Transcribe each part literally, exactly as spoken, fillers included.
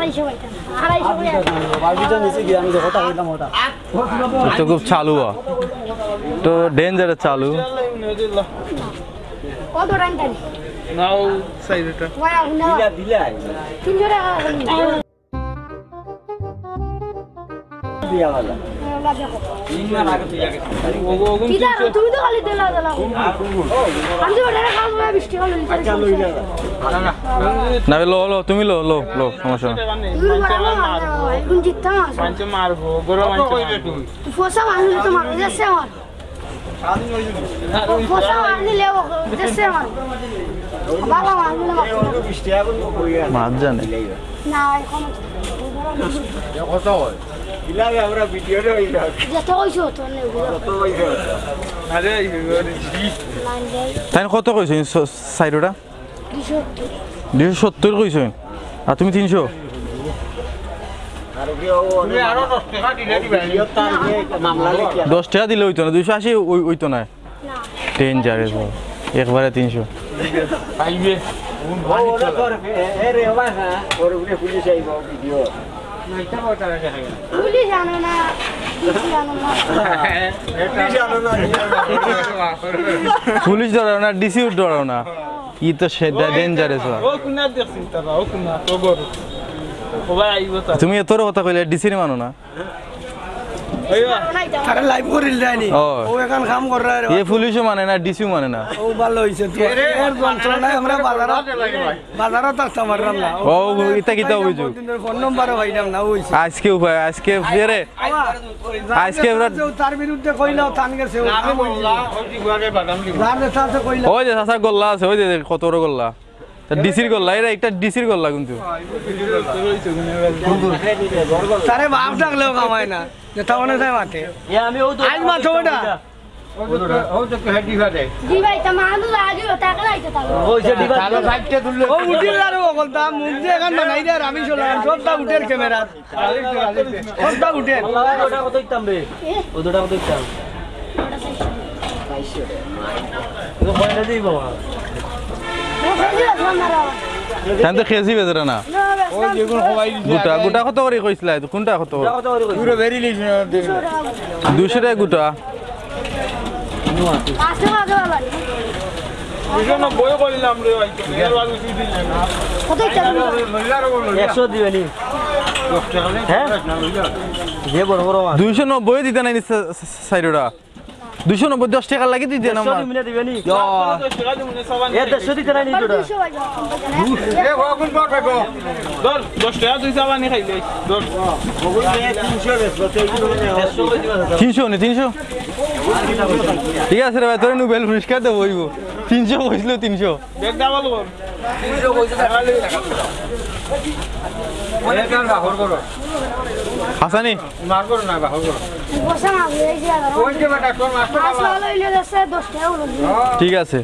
আড়াইশো করে আছে। বারবিটা নিচে গিয়ে আমি দেখো, তা হইলাম ওটা। তো খুব চালু, তো ডেঞ্জার চালু। কত টাইম টাইম? নাও, সাইড এটা। ওয়া, না। দিলা, দিলা। তিনশো টাকা করে নিন। দিয়া ভালা। ওলা দেখো। তিন মাস আগে তুই আগে। ও, ও, ও, কি জানো, তুমি তো খালি দিলা, দিলা। আমি তো ওটা খাওয়া বিশ টাকা লই। আচ্ছা, লই না। না, লো, লো, তুমি লো, লো, লো, সমস্যা নাই। তুমি বড় মারবো, এখন জিততাম আছে। মানছে মারবো, গরম মানছে মারবো। তুই ফসা মারলে তো মারবো, যাচ্ছে আমার। ফসা মারলে লেবো, যাচ্ছে আমার। বাবা মারলে মারবো। মার জানে। না, এখন কত হয়? ইলাগে আমরা ভিডিওটা হইল। যত কইছো, তোর নেই। কত হইছে? আরে, এই, এই, এই, তাই কত কইছো, স-, সাইডটা? দুইশো সত্তর। দুইশো সত্তর কইছো? আর তুমি তিনশো? তুমি আরো দশ টাকা দিলে দিবা। দশ টাকা দিলে হইতো না, দুইশো আশি ওই-, হইতো না। না। ডেঞ্জার এসব। একবারে তিনশো। পাইবে। ও, ওরা তো আর, এ, এ রে, বাবা, হ্যাঁ, ওর উপরে পুলিশ আইব, ভিডিও। পুলিশ আনো না, ডিসি আনো না। পুলিশ আনো না, পুলিশ ধরাও না, ডিসি ধরাও না। ই তো সে ডে-, ডেঞ্জারাস ওয়া। ও কুনা দেখছি তারা, ও কুনা, তো গরু। ও ভাই, আইব তারা। তুমি এতর কথা কইলে ডিসির মানো না? আরে লাইভ করিল যায়নি। ও। ও এখন কাম কর রা রে। এ পুলিশও মানে না, ডিসিও মানে না। ও ভালো হইছে তো। এর যন্ত্রণায় আমরা বাজারো, বাজারো থাকতাম পারলাম না। ও, ইতা কিতা অভিযোগ? ফোন নম্বরও পাইলাম না, ওই। আজকে উপায়, আজকে এরে, আজকে আমরা তার বিরুদ্ধে কইলাও, থান গেছে, ও কাম হইছে। যার যে তার সে কইলাও। ওই যে চাচা গোল্লা আছে, ওই যে কত বড় গোল্লা। তা ডিসির গোল্লা, এরা একটা ডিসির গোল্লা কিন্তু। তারে বাপ ডাকলেও কামায় না, যেটা মনে চায় মাঠে। এ, আমি ও তো আইজ মাত্র ওটা। ও তো, ও তো হেডি ফাটে। জি ভাই, তা মানুষ আগে টাকা লাইতে তাহলে। ওই যে ডিবা ভালো ফাইটটা তুললো। ও উঠিল আর ও বলতাম, মুখ দিয়ে এখন বানাই দে আর আমি চলে গেলাম। সবটা উঠের ক্যামেরা। সবটা উঠের। ওটা কত দিতাম রে? এ? ও দুটা কত দিতাম? ওটা চারশো। চারশো। তো কয়টা দিই বাবা? ও, কেজি আছে আমার আবার। তাই তো কেজি বেচরা না। না, বেচলাম। ওই যেগুলো সবাই গোটা, গোটা কত করে কইছিলা? কোনটা কত করে? গোটা কত করে কইছিলা? পুরো বেরিলিস না, দুশো টাকা। দুশো টাকা গোটা। পাঁচশো টাকা ভালো লাগে। দুশো নব্বই করিলাম রে ভাই, এর বাদ উঠি দিলে না। কত ইচ্ছা করলো? একশো দিবে নি? হ্যাঁ? যে বড় বড় মাছ। দুইশো নব্বই দিতা নায় নি সা-, সা-, সাইডোটা। দুইশো নব্বই, দশ টাকা লাগি তুই দে না দেড়শো আমার। দিবি না, দিবে নি? ইয়া। দশ টাকা দিবি না, সাবান এ, দেড়শো দিতে নাই নি তোরা? দুইশো ভাই, কম করে না। এ, বাবা, কোন বাপ রে, বাবা? ধর, দশ টাকা তুই সাবানি খাইলে, ধর। তিনশো নি, তিনশো? ঠিক আছে রে ভাই, তোরে নোবেল পুরস্কার দেবো অইবো। তিনশো কইছিল, তিনশো। দেখ, ডাবল কর। হাসানি? মার করো না, বাহর করো। বসে না, এই যে আর ওই যে বেটা, তোর মাস্টার মাছ বাবা। ভালো হইলে যাচ্ছে দশ টাকা হলো। ঠিক আছে।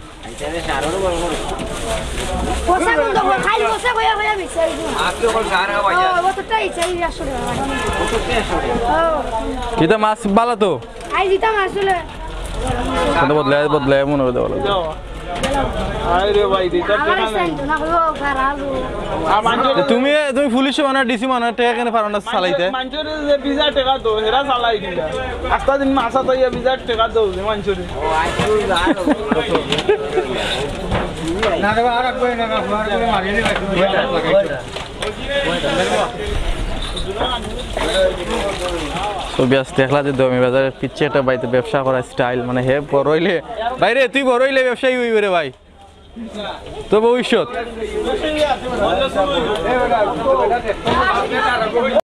বসে কোন দোকান? খালি বসে বইয়া বইয়া বেচে এই যে। আপনি ওখানে চা খাওয়া যায়? ও, অতটাই চাই, আসলে। অতটাই আসলে? ও। এটা মাছ বালা তো? আই দিতাম আসলে। কিন্তু বদলায়, বদলায় মনে হয় দেওয়া লাগবে। আরে ভাই, দিতাম আমার টাকা নাই। সাইন তো না হলো, খারাপ হলো। আর মানুষের তো তুমি, তুমি পুলিশ মানো, ডিসি মানো, টাকা কেন পারো না চালাইতে? মানুষের যে ভিসা টাকা তো, হেরা চালাই দিলা। আস্তা দিন মাসা তো ইয়া ভিসা টাকা দাও, যে মানুষের। না রে, আর কই না, না, আর কই মারি দিলে। So, বিয়াস, দেখলা যে দমি বাজারের পিছে একটা বাড়িতে ব্যবসা করার স্টাইল, মানে, হে বড় হইলে, ভাই রে, তুই বড় হইলে ব্যবসায়ী হইবে রে ভাই। তো ভবিষ্যৎ।